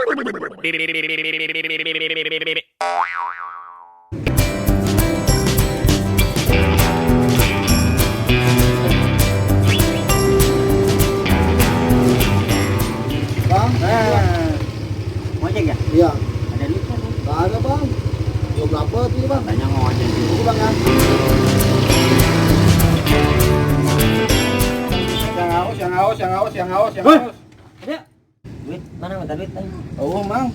Bang, Eh, ngojek ya? Iya. Ada duit kan? Gak ada, Bang. Belum dapet ini, Bang. Katanya ngojek juga. Ini, Bang, ya. Yang haus, yang haus, yang haus, yang haus, yang Woi. haus. Ada. Duit mana minta duit aing? Oh, Mang.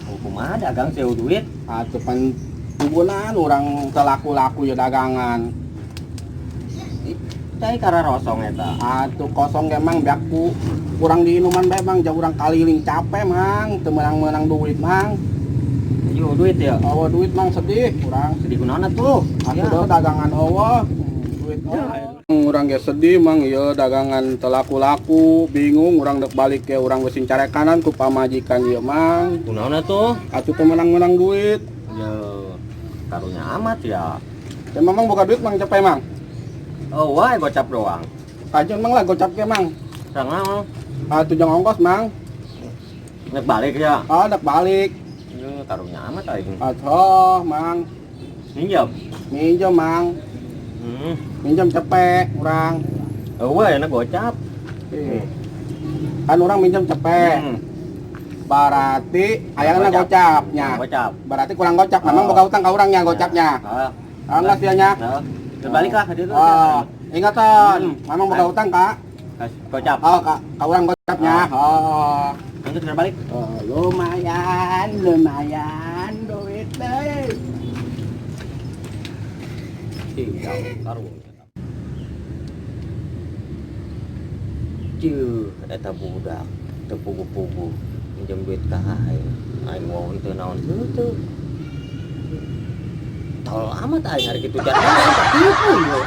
Oh, kumaha dagang sewa duit? Atuh pan tubunan orang telaku-laku ya dagangan. Cai karena rosong eta. Atuh kosong ge, Mang, biakku kurang diinuman bae, Mang, jauh urang kaliling capek, Mang, teu meunang-meunang duit, Mang. Yo duit ya. Awa duit, Mang, sedih kurang. Sedih kunaon atuh? Atuh dah dagangan eueuh, duit eueuh. Urang ge sedih, Mang, ieu dagangan telaku-laku, bingung urang dek balik ke urang geus carekanan ku pamajikan ieu, Mang. Kunaon atuh? Atuh teu meunang-meunang duit. Yo, karunya amat ya. Ya Mamang boga duit, Mang, cepet, Mang. Oh, wah gocap doang. Kajeun, Mang, lah gocap ge, Mang. Sangal Atuh jang ongkos, Mang. nek balik ya. Ah, dek balik. Yo, karunya amat aing. Atuh, Mang. Minjem. Minjem, Mang. Minjem cepet urang. Oh, wah enak gocap. Kan urang minjem cepet. Berarti ayangna gocapnya. Gocap. Berarti kurang gocap. Memang Oh. boga utang ka urangnya gocapnya. Heeh. Anggas dia nya. Heeh. Balik lah ke ditu. Oh, ingatan, memang boga utang, Kak. Gocap. Oh, Kak, ka urang gocapnya. Oh. Nanti sudah balik. Oh, lumayan, lumayan duit deh. Karunya. Cuh, eta budak teu puguh-puguh minjem duit ka aing. Aing mau teu naon henteu. Tol amat aing hari kitu jan aing katipu ieu.